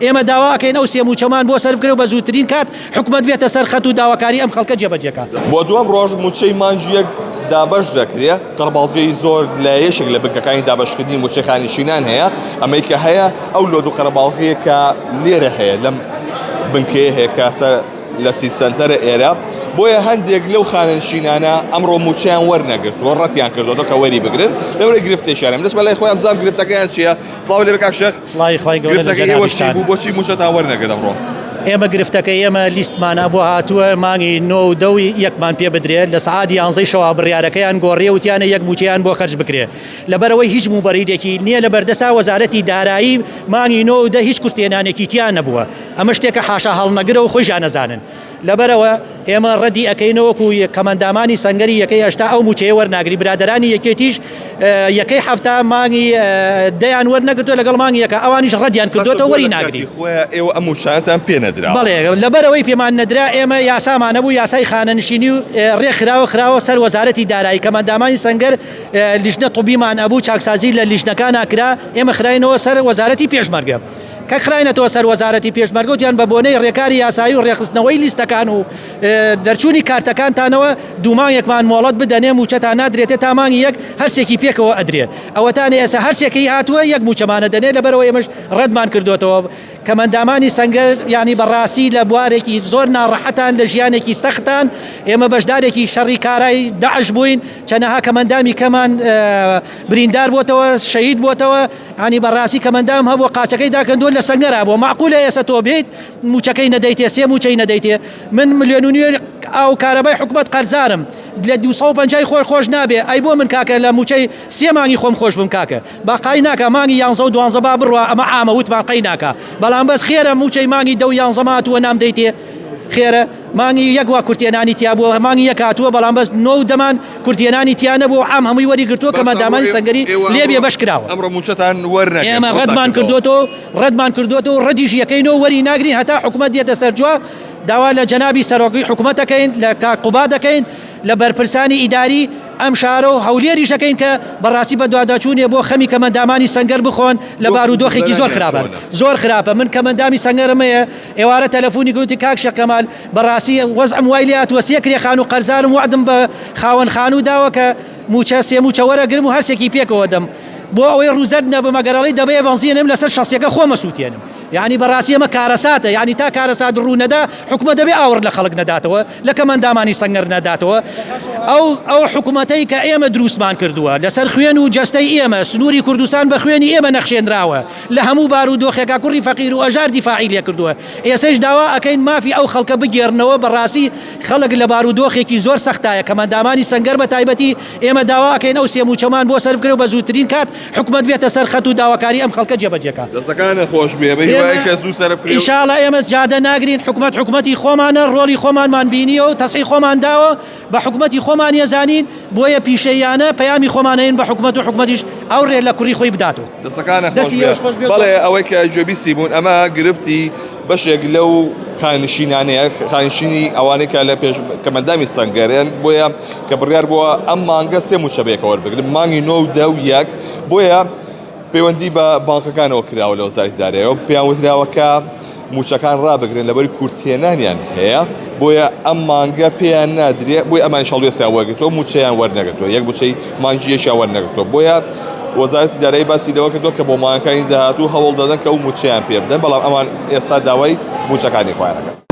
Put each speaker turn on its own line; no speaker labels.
ئێمە داوا ئەکەین ئەو سێ مووچەمان بۆ سەرف بکرێ و بە زووترین کات حکومەت بێتە سەر خەت و داواکاری ئەم خەڵکە جێبەجێ کات.
بۆ دووەم ڕۆژ مووچەی مانگی یەک دابەش دەکرێ، قەرەباڵغیی زۆر لە یەکێک لە بنکەکانی دابەشکردنی مووچەی خانەنشینان هەیە، ئەمەی کە هەیە ئەو لۆد و قەرەباڵغییە کە لێرە هەیە لەم بنکەیە هەیە کە سەر لە سی سەنتەرە ئێرە، بۆیە هەندێک لەو خانەنشینانە ئەمڕۆ مووچەیان وەرنەگرتووە، ڕەتیان کردووەتەوە کە وەری بگرن، لەبەرئەوەی گرفتێکیان هەیە. من دەچمە لای خۆیان بزانم گرفتەکەیان چییە. سڵاو لێبێ کاک شێخ.
سڵاوی خوای گەورە لە
گرفتەکەی ئێوە چی
جەنابیشتان.
بوو بۆچی مووچەتان وەرنەگرت ئەمڕۆ؟
ئێمە گرفتەکەی ئێمە لیستمان بۆ هاتووە مانگی نۆ و دە و یەکمان پێ بدرێت لە سەعات یانزەی شەوا بڕیارەکەیان گۆڕیە وتیانە یەک مووچەیان بۆ خەرج بکرێ لەبەرئەوەی هیچ موبەریدێکی نییە لە بەردەسا وەزارەتی دارایی مانگی نۆ و دە هیچ کورتهێنانێکی تیا نەبووە ئەمە شتێکە حاشا هەڵنەگرە و خۆیشیان ئەزانن لەبەرئەوە ئێمە ڕەدی ئەکەینەوە وەکو کەمئەندامانی سەنگەری یەکەی 80 ئەو موچەیە وەرناگری برادەرانی یەکێتیش یەکەی 70 مانگی دەیان وەرنەگرتووە لەگەڵ مانگی یەکە ئەوانیش ڕەدیان کردوێتەوە وەری ناگری
ئێوە ئەم موچانەتان پێ نەدرا
بەڵێ لەبەرئەوەی پێمان نەدرا ئێمە یاسامان هەبوو یاسای خانەنشینی و ڕێکخراوە خراوە سەر وەزارەتی دارایی کەمئەندامانی سەنگەر لیژنە طبیمان ئەبوو چاکسازی لە لیژنەکانا کرا ئێمە خراینەوە سەر وەزارەتی پێشمەرگە کە خراینەتەوە سەر وەزارەتی پێشمەرگە وتیان بە بۆنەی ڕێکاری یاسایی و ڕێکخستنەوەی لیستەکان و دەرچوونی کارتەکانتانەوە دوو مانگێکمان مۆڵەت بدەنێ مووچەتان نادرێتێ تا مانگی یەک هەرسێکی پێکەوە ئەدرێ ئەوەتانێ ئێستا هەرسێکەی هاتووە یەک مووچەمانە دەنێ لەبەرەوە ئێمەش ڕەتمان کردۆتەوە کەمەندامانی سەنگەر یانی بەڕاستی لە بوارێکی زۆر ناڕەحەتان لە ژیانێکی سەختان ئێمە بەشدارێکی شەڕی کارای داعش بووین چەنەها کەمەندامی کەمان بریندار بۆتەوە شەهید بۆتەوە یانی بەڕاستی کەمەندام هەبووە قاچەکەی داکەندووە لە سەنگەرا بووە مەعقولە ئێستا تۆ بێیت مووچەکەی نەدەیتێ سێ مووچەی نەدەیتێ من ملیۆن و نیوێ ئاو کارەبای حکومەت قەرزارم لە 250 خۆی خۆش نابێ ئەی بۆ من کاکە لە مووچەی سێ مانگی خۆم خۆش بم کاکە با قای ناکا مانگی یانزە و دوانزە با بڕوا ئەمە عامە وتمان قەی ناکا بەڵام بەس خێرە مووچەی مانگی دە و یانزە ماتووە نامدەیتێ خێرە مانگی یەک وا کورتهێنانی تیا بووە مانگی یەک هاتووە بەڵام بەس نۆ و دەمان کورتهێنانی تیا نەبووە و عام هەمووی وەری گرتووە کە
باشە ئەمڕۆ
مادامانی سەنگەری
ئێوە
لێ
ئەمڕۆ
بێبەش کراوە.
ئەمڕۆ مووچەتان وەرنەگرت
ئێمە
ڕەتتان
ڕەتمان
کردەوە.
کردۆتەوە ڕەتمان کردۆتەوە و ڕەتیش یەکەینەوە وەری ناگرین هەتا حکومەت دێتە سەر جواب داوا لە جەنابی سەرۆکی حکومەت دەکەین لە کاک قوباد دەکەین لە بەرپرسانی ئیداری ئەم شارە و هەولێریش دەکەین کە بەڕاستی بەدواداچوونێ بۆ خەمی کەمەندامانی سەنگەر بخۆن لە
دۆخی
بارودۆخێکی زۆر
گوزەرانیان
خراپان
چۆنە؟
زۆر خراپە من کەمەندامی سەنگەرم هەیە ئێوارە تەلەفونی کرد وتی کاک شێخ کەمال بەڕاستی وەزعم وای لێ هاتووە سێ کرێ خانوو قەرزارم وەعدم بە خاوەن خانوو داوە کە مووچە سێ مووچە وەرەگرم و هەرسێکی پێکەوە دەم بۆ ئەوەی ڕووزەرد نەبم ئەگەر ئەڵێی دەبەیە بەنزینم لەسەر شەسیەکە خۆم ئەسووتێنم یانی بەڕاستی ئەمە کارەساتە یانی تا کارەسات ڕوو نەدا حکومەت دەبێ ئاوڕ لە خەڵک نەداتەوە لە کەمئەندامانی سەنگەر نەداتەوە ئەو ئەو حکومەتەی کە ئێمە دروستمان کردووە لەسەر خوێن و جەستەی ئێمە سنووری کوردستان بە خوێنی ئێمە نەخشێنراوە لە هەموو بارودۆخێکا کوڕی فەقیر و ئەژار دیفاعی لێکردووە ئێسەیش داوا ئەکەین مافی ئەو خەڵکە بگێڕنەوە بەڕاستی خەڵک لە بارودۆخێکی زۆر سەختایە کەمئەندامانی سەنگەر بە تایبەتی ئێمە داوا ئەکەین ئەو سێ مووچەمان بۆ سەرف کرێ و بە زووترین کات حکومەت بێتە سەر خەت و داواکاری ئەم خەڵکە جێبەجێ کا.
دەستەکانت خۆش بێ بە هیوای کە زوو سەرف کرێ و.
ئیشاڵا ئێمە جادە ناگرین حکومەت حکومەتی خۆمانە ڕۆڵی خۆمانمان بینیوە و تەسعی خۆمان داوە بە حکومەتی خۆمان ئەزانین بۆیە پیشەییانە پەیامی خۆمان ئەین بە حکومەت و حکومەتیش ئەو ڕێ لە کوڕی خۆی بداتەوە.
دەستەکانت خۆش
دەستی
بێ.
ئێوەش خۆش بێ
بەڵێ ئەوەی کە گوێبیستی بوون ئەمە گرفتی بەشێک لەو خانەنشینانەیە خانەنشینی ئەوانەی کە لە پێش کەمەندامی سەنگەرن بۆیە کە بڕیار بووە ئەم مانگە سێ مووچە بەیەکەوە وەربگرن مانگی نۆ و دە و یەک بۆیە پەیوەندی بە بانقەکانەوە کراوە لە وەزارەتی دارایەوە پێیان وتراوە کە مووچەکان ڕابگرن لەبەر کورتهێنانیان هەیە بۆیە ئەم مانگە پێیان نادرێ بۆیە ئەمانیش هەڵوێستیان وەرگرتووە مووچەیان وەرنەگرتووە یەک مووچەی مانگی یەکیان وەرنەگرتووە بۆیە وەزارەتی دارایی باسی لەوە کردووە کە بۆ مانگەکانی داهاتوو هەوڵ دەدەن کە ئەو مووچەیان پێ بدەن بەڵام ئەوان ئێستا داوای مووچەکانی خۆیان دەکەن.